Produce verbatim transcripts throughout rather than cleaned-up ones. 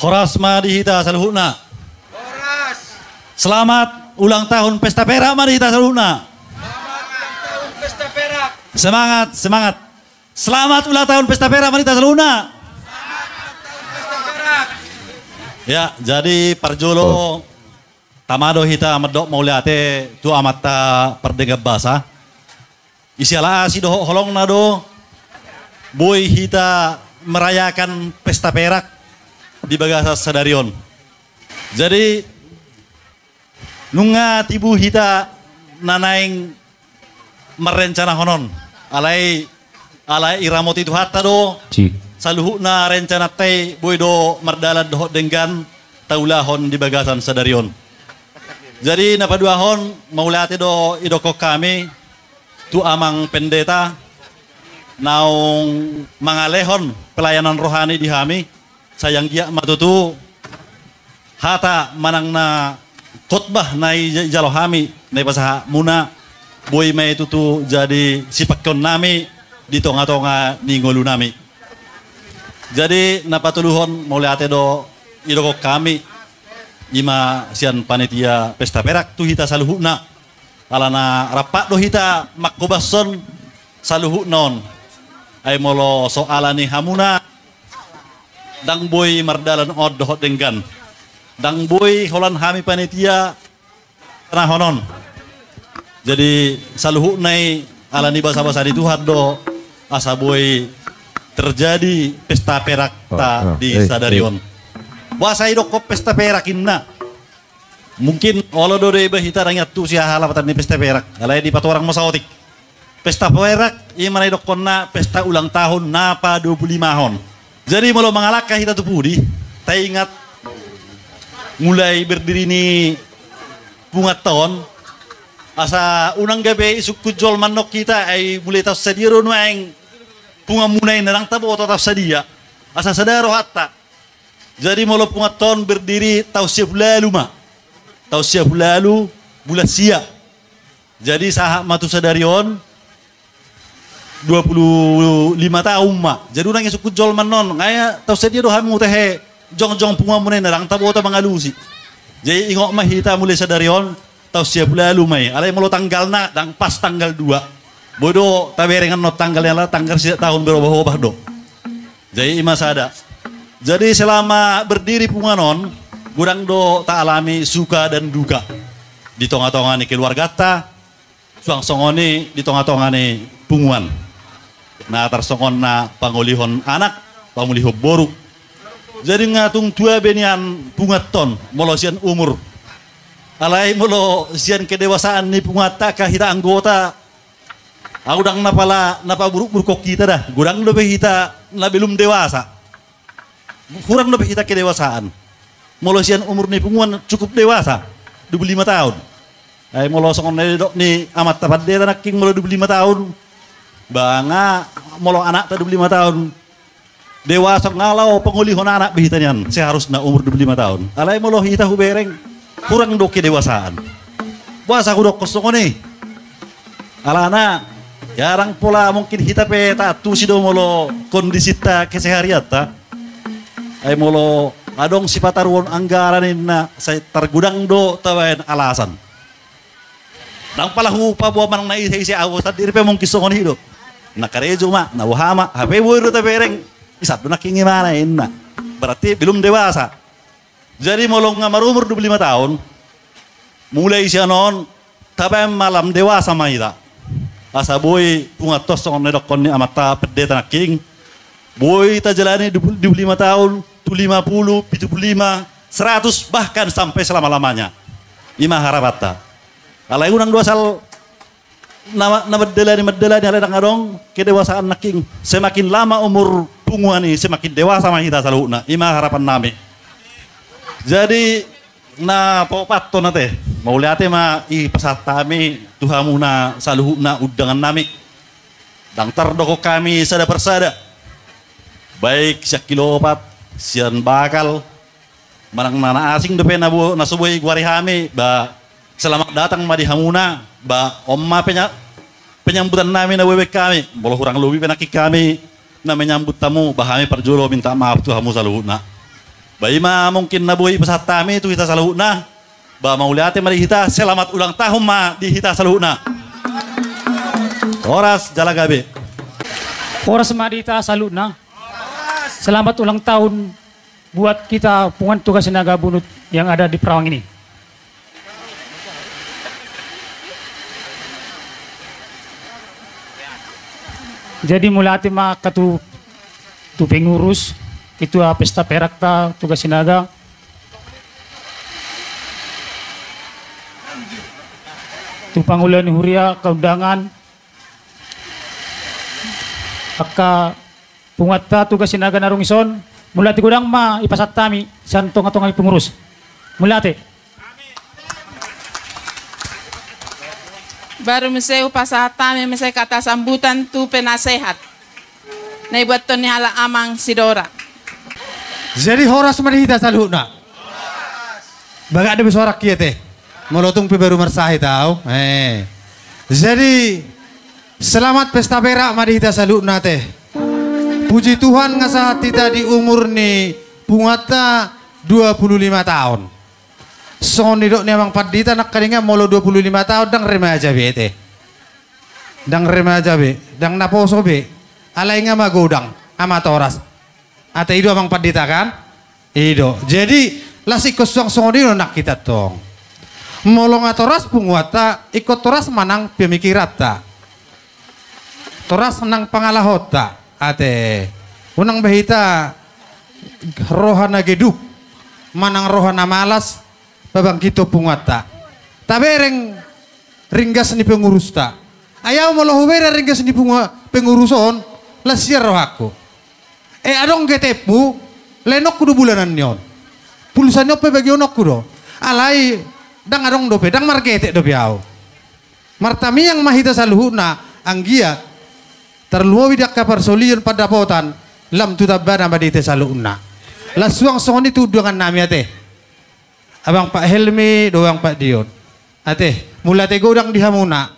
Horas ma di hita saluhutna. Horas. Selamat ulang tahun pesta perak ma di hita saluhutna. Selamat ulang tahun pesta perak. Semangat, semangat. Selamat ulang tahun pesta perak ma di hita saluhutna. Selamat ulang tahun pesta perak. Ya, jadi parjolo tama do hita mandok mauliate tu Amanta pardenggan basa. Siala asi dohot holongna do boi hita merayakan pesta perak di bagasan sadari on. Jadi nunga tibu hita na naeng marrencanahon on. Alai, alai iramoti Tuhanta do saluhutna rencananta i, boi do mardalan dohot denggan taulahon di bagasan sadari on. Jadi na paduahon, mauliate do idokkon hami tu Amang Pendeta naung mangalehon pelayanan rohani di hami. Sai anggiat ma tutu hata manang na khotbah na ijalo hami, na ipasahat muna, boi ma i tutu jadi sipangkeon nami di tonga-tonga ni ngolu nami. Jadi na patoluhon, mauliate do idokkon hami, ima sian panitia pesta perak tu hita saluhutna. Alana rap do hita manghobashon saluhutna on. Ai molo so ala ni hamuna, ndang boi mardalan on dohot denggan. Ndang boi holan hami panitia na honon. Jadi saluhutna i ala ni basa-basa ni Tuhan do, asa boi terjadi pesta perakta di sadari on. Boasa idokkon pesta perak inna? Mungkin olo do deba hita ndang iantusi aha lapatan ni pesta perak, alai dipatorang ma saotik. Pesta perak ima na idokkonna pesta ulang tahun na padua pulu limahon. Jadi molo mangalangka hita tu pudi, taingat mulai berdiri ni punguanta on, asa unang gabe isungkun jolma annon hita, ai mulai taon sadia do nuaeng punguanmuna i, ndang taboto taon sadia. Asa sada rohanta. Jadi molo punguanta on berdiri taon sia pulu ualu ma. Taon sia pulu ualu bulan sia. Jadi sahat ma tu sadari on dua pulu lima taon ma. Jadi unang isungkun jolma annon, nga taon sadia do hami mautehe jongjong punguanmuna i, ndang taboto mangalusi. Jadi ingot ma hita mulai sadari on, taon sia pulu ualu ma i. Alai molo tanggalna ndang pas tanggal dua. Boi do tabereng annon tanggal ni, ala tanggal setiap tahun berobah-obah do. Jadi ima sada. Jadi selama berdiri punguan on, godang do taalami suka dan duka di tonga-tonga ni keluarganta, suang songon i di tonga-tonga ni punguan. Na tarsongon na pangolihon anak, pangolihon boru. Jadi nga tung tua be nian punguanta on molo sian umur. Alai molo sian kedewasaan ni punguanta angka hita anggota, ahu ndang na pala na paburuk-buruk hita da. Godang dope hita na belum dewasa. Hurang dope hita kedewasaan. Molo sian umur ni punguan cukup dewasa, dua pulu lima taon. Ai molo songon na nidok ni amanta pandita nangkin, molo dua pulu lima taon, ba nga molo anakta dua pulu lima taon, dewasa nga laho pangolihon anak be hita nian, seharusna umur dua pulu lima taon. Alai molo hita hubereng, hurang do kedewasaan. Boasa hudokkon songon i? Alana, ya ndang pola mungkin hita pe taantusi do molo kondisinta keseharianta. Ai molo adong sipataruhon anggaran inna, sai targodang do tabaen alasan. Ndang pala hupaboa manang na ise-ise, ahu sandiri pe mungkin songon i do. Na karejo ma, na boha ma, hape boi do tabereng. Isan do nangkin imana inna. Berarti belum dewasa. Jadi molo nga marumur dua pulu lima taon, mulai sian on, tabaen ma lam dewasa ma hita. Asa boi punguanta on songon na nidokkon ni amanta pandita nangkin, boi tajalani dua pulu, dua pulu lima taon, tu lima pulu, pitu pulu lima, seratus, bahkan sampai selama-lamanya. Ima harapanta. Alai unang do asal na, na mandalani, mandalani, alai ndang adong kedewasaan nangkin. Semakin lama umur punguan i, semakin dewasa ma hita saluhutna. Ima harapan nami. Jadi na paopathon ate, mauliate ma ipasahat hami tu hamuna saluhutna undangan nami. Ndang tardokkon hami sada parsada, baik sian Kilo Opat, sian Bakal, manang na, na asing dope na bo-, na so boi hugoari hami, ba selamat datang ma di hamuna. Ba on ma penya-, penyambutan nami na boi baen hami. Molo hurang lobi pe nangkin hami na menyambut hamu, ba hami parjolo minta maaf tu hamu saluhutna. Ba i ma mungkin na boi pasahat hami tu hita saluhutna. Ba mauliate ma di hita, selamat ulang tahun ma di hita saluhutna. Horas jala gabe. Horas ma di hita saluhutna. Selamat ulang tahun buat kita punguan Toga Sinaga Bunut yang ada di Perawang ini. Jadi mauliate ma angka tu, tu pengurus, ketua pesta perakta Toga Sinaga, tu pangula ni huria, angka undangan, angka punguanta Toga Sinaga na adong dison, mauliate godang ma dipasahat hami sian tonga-tonga ni pengurus. Mauliate. Baru muse hupasahat hami muse kata sambutan tu penasehat na dibuathon ni halak amang Sidora. Jadi horas ma di hita saluhutna. Bagak dope suarangki ate. Molo tung pe baru marsahit au. Eh. Jadi selamat pesta perak ma di hita saluhutna ate. Puji Tuhan nga sahat hita di umur ni punguanta dua puluh lima taon. Songon nidok ni amang pandita nangkaningan molo dua puluh lima taon ndang remaja be ate. Ndang remaja be, ndang naposo be. Alai nga magodang, amang Toras. Ate i do amang pandita kan? I do. Jadi las ingkon suang songon i do nang hita tong. Molo nga toras punguanta, ingkon toras ma nang pemikiranta. Toras nang pangalahonta. Ate. Unang be hita roha na geduk manang roha na malas pabangkithon punguanta. Tabereng ringgas ni pengurusta. Ai au molo hubereng ringgas ni pengurus on, las sian rohangku. E adong getemmu, laenonku do bulanan ni on. Pulsa ni on pe bagiononku do. Alai ndang adong dope, ndang margetek dope au. Martamiang ma hita saluhutna, anggiat tarlumobi di angka parsaulian pandapotan, lam tu tambana ma di hita saluhutna. Las suang songon i tu undangan nami ate. Abang Pak Helmi dohot Abang Pak Dion. Ate, mauliate godang di hamuna.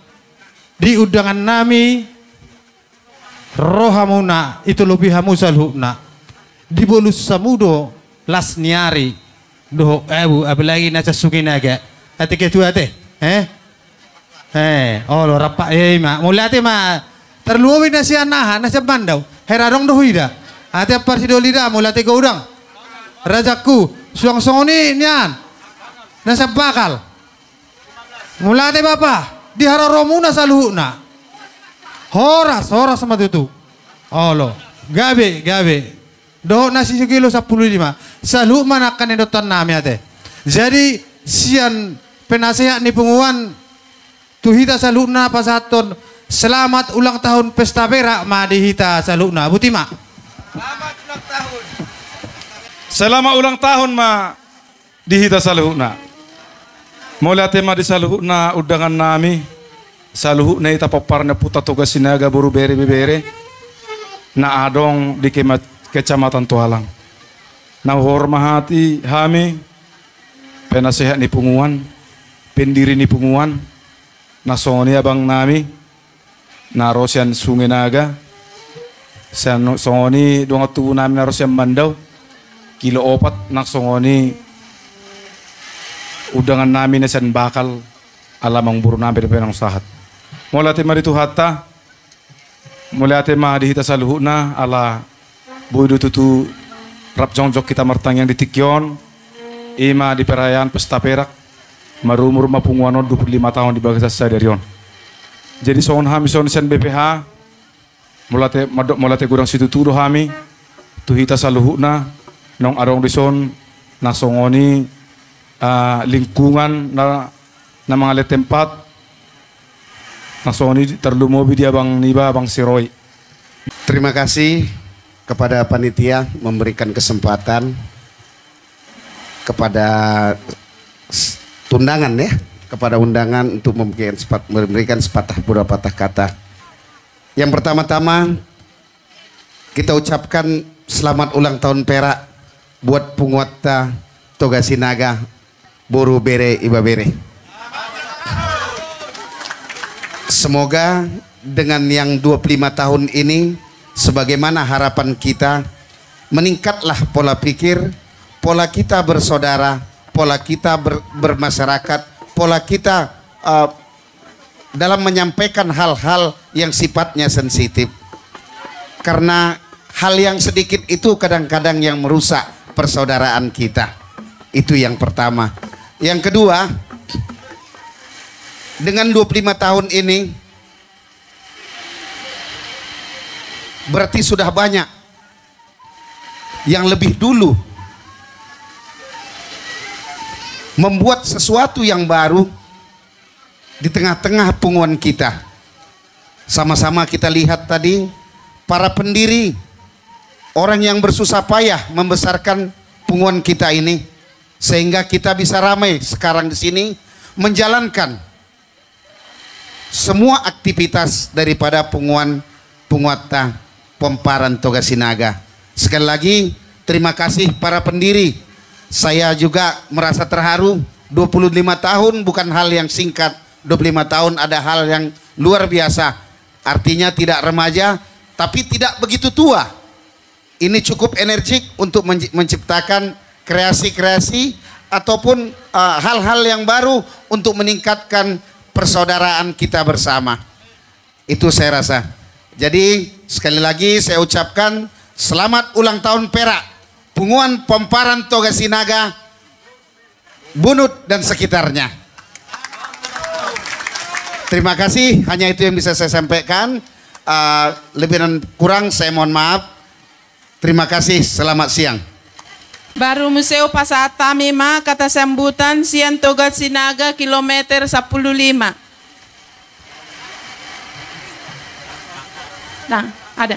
Di undangan nami ro hamuna, itolopi hamu saluhutna. Dibolus hamu do las ni ari dohot abu, apalagi na sasungkun naga. Ate ketua ate, eh? Eh, olo rap, eh, i ma. Mauliate ma. Tarlumobi na sian aha, na sian Mandau. Hera adong do huida. Ate Amparsidoli da, mauliate godang. Rajaku, suang songon i nian. Na sian Bakal. Mauliate bapa, di haroromuna saluhutna. Horas, horas ma tutu. Olo, gabe, gabe. Dohot na sijolo sampulu lima. Saluhut ma nangkin didokhon nami ate. Jadi sian penasehat ni punguan tu hita saluhutna pasahathon selamat ulang tahun pesta perak ma di hita saluhutna. Boti ma. Selamat ulang tahun. Selamat ulang tahun ma di hita saluhutna. Mauliate ma di saluhutna undangan nami, saluhutna hita pomparan ni ompunta Toga Sinaga boru bere ibebere na adong di kema-, Kecamatan Tohalang. Na huhormati hami, penasehat ni punguan, pendiri ni punguan, na songon i abang nami, na ro sian Sungai Naga, sian songon i dongan tubu nami na ro sian Mandau, Kilo Opat, nang songon i undangan nami na sian Bakal, ala amangboru nami dope naung sahat. Mauliate ma di Tuhanta, mauliate ma di hita saluhutna, ala boi do tutu rap jongjong hita martangiang di tingki on, i ma di perayaan pesta perak, marumur ma punguan on dua puluh lima taon di bagasan sadari on. Jadi songon hami songon sian B P H, mauliate, mandok mauliate godang situtu do hami tu hita saluhutna naung adong dison, na songon i, ah, lingkungan na, na mangalean tempat, na songon i tarlumobi di abang niba, Abang Siroi. Terima kasih kepada panitia memberikan kesempatan kepada s-, undangan ya, kepada undangan untuk memberikan sepat-, memberikan sepatah dua patah kata. Yang pertama-tama, kita ucapkan selamat ulang tahun perak buat punguanta Toga Sinaga, boru bere ibebere. Semoga dengan yang dua puluh lima tahun ini, sebagaimana harapan kita, meningkatlah pola pikir, pola kita bersaudara, pola kita ber-, bermasyarakat, pola kita, eh, dalam menyampaikan hal-hal yang sifatnya sensitif. Karena hal yang sedikit itu kadang-kadang yang merusak persaudaraan kita. Itu yang pertama. Yang kedua, dengan dua puluh lima tahun ini, berarti sudah banyak yang lebih dulu membuat sesuatu yang baru di tengah-tengah punguan kita. Sama-sama kita lihat tadi, para pendiri, orang yang bersusah payah membesarkan punguan kita ini, sehingga kita bisa ramai sekarang di sini menjalankan semua aktivitas daripada punguan, punguanta Pomparan Toga Sinaga. Sekali lagi, terima kasih para pendiri. Saya juga merasa terharu, dua puluh lima tahun bukan hal yang singkat, dua puluh lima tahun ada hal yang luar biasa. Artinya tidak remaja, tapi tidak begitu tua. Ini cukup energik untuk menci-, menciptakan kreasi-kreasi ataupun, eh, hal-hal yang baru untuk meningkatkan persaudaraan kita bersama. Itu saya rasa. Jadi, sekali lagi saya ucapkan selamat ulang tahun perak Punguan Pomparan Toga Sinaga, Bunut dan sekitarnya. Terima kasih, hanya itu yang bisa saya sampaikan. Eh, lebih dan kurang saya mohon maaf. Terima kasih, selamat siang. Baru muse hupasahat hami ma kata sambutan sian Toga Sinaga kilometer sampulu lima. Nah, ada.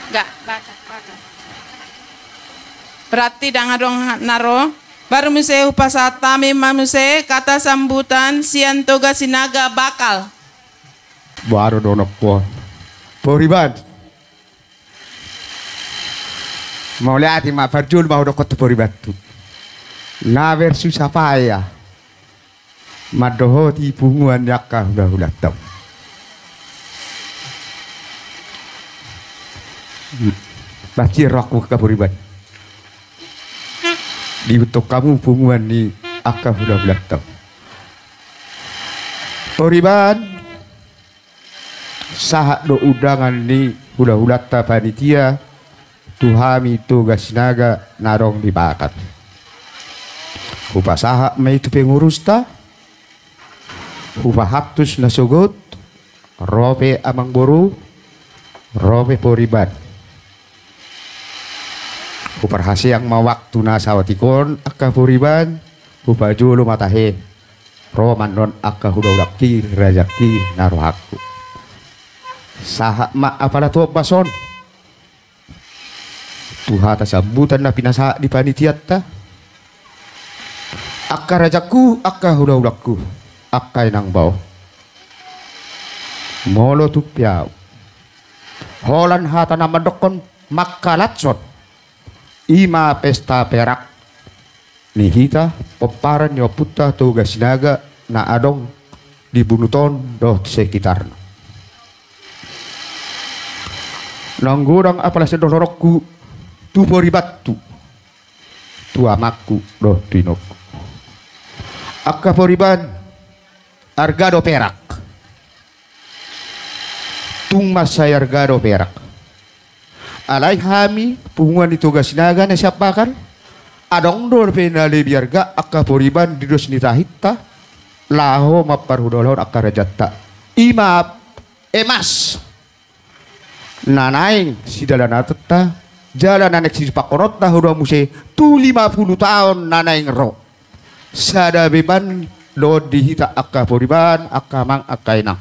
Enggak, baca, baca. Berarti ndang adong na ro. Baru muse hupasahat hami ma muse kata sambutan sian Toga Sinaga Bakal. Baru dohononku. Poriban. Mauliate ma, parjolo ma hudokkon tu poribantu na bersusah payah mandohoti punguan ni angka hulahulanta. Mansai rohangku angka poriban. Diihuthon hamu punguan ni angka hulahulanta. Poriban. Sahat do undangan ni hulahulanta panitia tu hami Toga Sinaga na adong di Bakal. Hupasahat ma i tu pengurusta, hupahantus na sogot, ro pe amangboru, ro pe poriban. Huparhaseang ma waktu na saotik on angka poriban, hupajolo ma tahe. Ro ma annon angka hulahulangki, rajanki na rohangku. Sahat ma apala tu ombas on tu hata sambutan na pinasahat ni panitianta. Angka rajanku, angka hulahulangku, angka inang bao. Molo tung pe ahu holan hata na mandokkon mangkalashon, i ma pesta perak ni hita pomparan ni ompunta Toga Sinaga na adong di Bunut on dohot sekitarna. Naung godang apala sian dohononku tu poribantu, tu amangku dohot tu inongku. Angka poriban, arga do perak. Tung mansai arga do perak. Alai hami punguan ni Toga Sinaga na sian Bakal, adong dope na lebih arga angka poriban di dos ni tahinta laho mamparhulahulahon angka rajanta. I ma emas na naeng sidalananta jala na naeng sipangkononta huroha muse tu lima pulu taon na naeng ro. Sada beban do on di hita angka poriban, angka amang, angka inang.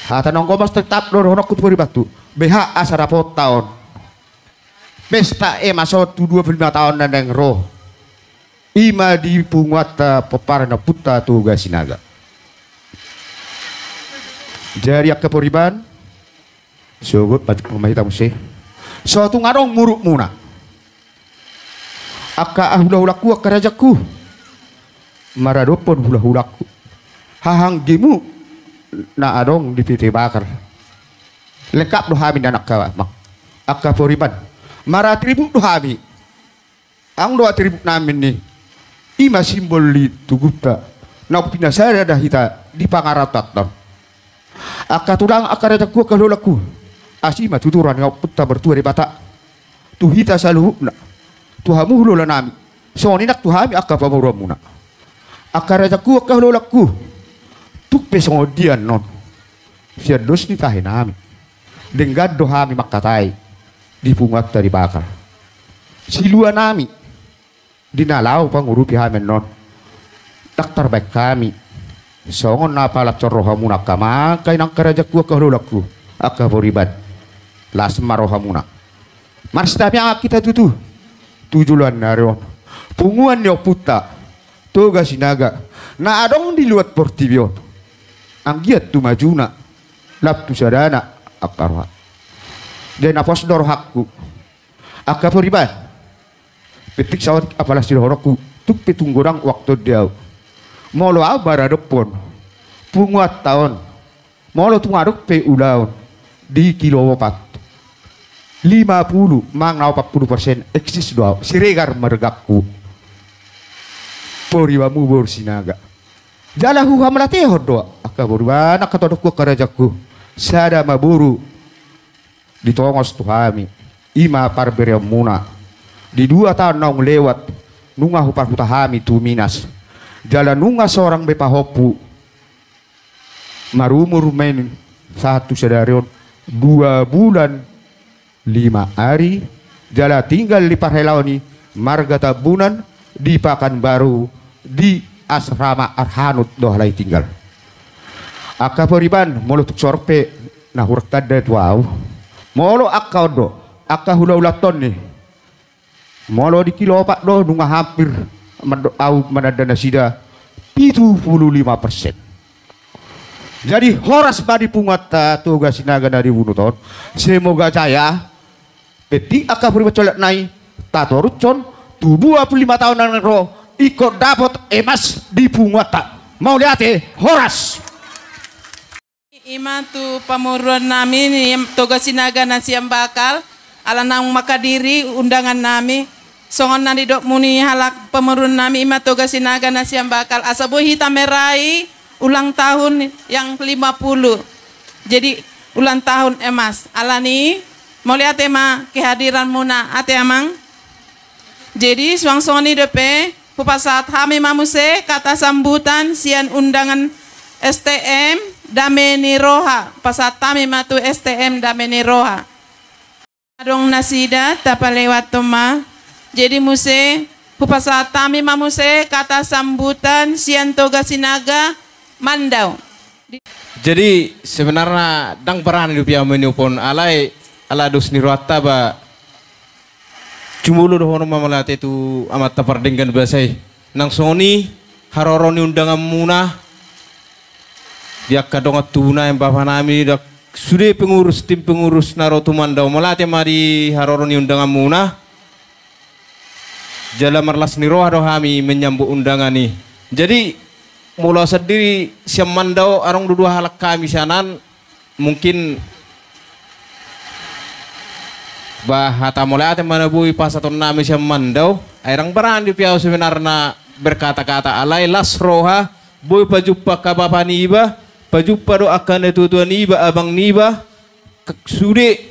Hata naung gomos tetap do dohononku tu poribantu, beha asa dapotta on pesta emas on tu dua pulu lima taon na naeng ro. I ma di punguanta pomparan ni ompunta Toga Sinaga. Jadi angka poriban, sogot ma hita muse. So tung adong murukmuna, angka hulahulangku, angka rajanku, maradophon hulahulangku, hahanggimu na adong di P T Bakal. Lengkap do hami na angka amang, angka poriban. Maratribut do hami. Adong do atribut nami ni, i ma simbol ni tugunta, na pinasada hita di pangarantoan on. Angka tulang, angka rajaku, angka holongku, asi ma tutu roha ni Ompunta Martua Debata tu hita saluhutna, tu hamu hulahula nami, songon i nang tu hami angka pamoruonmuna. Angka rajaku, angka holongku, tung pe songon dia annon, sian dos ni tahi nami, denggan do hami mangkatai di punguanta di Bakal. Silua nami, di na laho pangurupi hami annon, ndang tarbaen hami songon na palas rohamuna, angka amang, angka inang, angka rajaku, angka holongku, angka pariban. Las ma rohamuna. Marsitamiangan hita tutu tu joloan ni ari on, punguan ni ompunta Toga Sinaga na adong di luat portibi on, anggiat tu majuna, lam tu sadana angka roha. Jadi na pos do rohangku, angka pariban, penting saotik apala sidohononku, tung pe tung godang waktu on di ahu, molo ahu maradophon punguanta on, molo tung adong pe ulaon di Kilo Opat, lima puluh manang na opat puluh persen, eksis do ahu, Siregar margangku. Paribanmu boru Sinaga. Jala huhamauliatehon do, angka pariban, angka holongku, angka rajaku, sada ma boru ditongos tu hami, i ma parbereonmuna di dua taon naung lewat, nunga huparhuta hami tu Minas, jala nunga sorang be pahompu. Marumur ma i sahat tu sadari on dua bulan lima ari, jala tinggal di parhelaon i marga Tambunan, di Pakanbaru, di asrama Arhanud do alai tinggal. Angka pariban, molo tung sorang pe na hurang tanda tu ahu, molo angka on do, angka hulahulanta on i, molo di Kilo Opat do, nunga hampir mandok ahu mananda nasida pitu puluh lima persen. Jadi horas ma di punguanta Toga Sinaga na di Bunut on. Semoga jaya. Penting angka pariban, solat nai tatorushon tu dua puluh lima taon na naeng ro, ingkon dapot emas di punguanta. Mauliate, horas. I ma tu pamoruon nami ni Toga Sinaga na sian Bakal, ala naung mangkadiri undangan nami. Songon na nidokmu ni halak pamoruon nami, i ma Toga Sinaga na sian Bakal, asa boi hita merai ulang tahun yang lima puluh. Jadi ulang tahun emas. Alani, mauliate ma kehadiranmuna, ate amang. Jadi suang songon i dope, hupasahat hami ma muse kata sambutan sian undangan S T M Dame ni Roha. Pasahat hami ma tu S T M Dame ni Roha. Adong nasida, tapalewathon ma. Jadi muse, hupasahat hami ma muse kata sambutan sian Toga Sinaga Mandau. Jadi sebenarna ndang berani dope ahu manyophon, alai ala dos ni rohanta ba jumolo dohonon ma mauliate tu Amanta Pardenggan Basa i. Nang songon i haroro ni undanganmuna di angka dongan tubuna, bapanami, dohot sude pengurus, tim pengurus na ro tu Mandau, mauliate ma di haroro ni undanganmuna. Jala marlas ni roha do hami menyambut undangan i. Jadi molo ahu sandiri sian Mandau, adong do dua halak hami sian an, mungkin ba hata mauliate ma na boi pasahaton nami sian Mandau. Ai ndang berani dope ahu sebenarna berkata-kata, alai las roha boi pajumpa angka bapa niba, pajumpa dohot angka natuatua niba, abang niba, k-, sude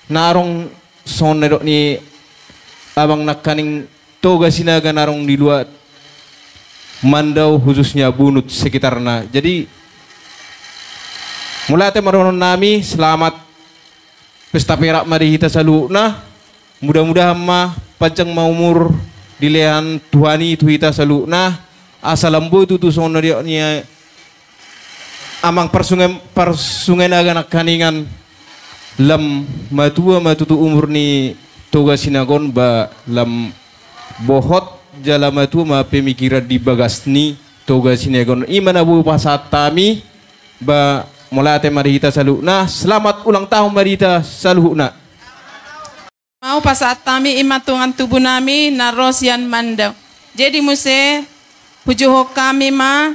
na adong songon na nidok ni abang nangkaning Toga Sinaga na adong di luat Mandau, khususnya Bunut sekitarna. Jadi mauliate ma dohonon nami, selamat pesta perak ma di hita saluhutna. Mudah-mudahan ma panjang ma umur dilehon Tuhan i tu hita saluhutna, asa lam boi tutu songon na nidok ni amang parsunge-, parsunge naga nangkaningan, lam matua ma tutu umur ni Toga Sinaga on, ba lam bohot jala matua ma pemikiran di bagas ni Toga Sinaga on. I ma na boi pasahat hami, ba mauliate ma di hita saluhutna, selamat ulang tahun ma di hita saluhutna. Mau pasahat hami i ma dongan tubu nami na ro sian Mandau. Jadi muse, hujohon hami ma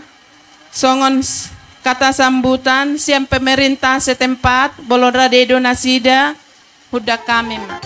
songon s-, kata sambutan sian pemerintah setempat, molo rade do nasida, huundang hami ma.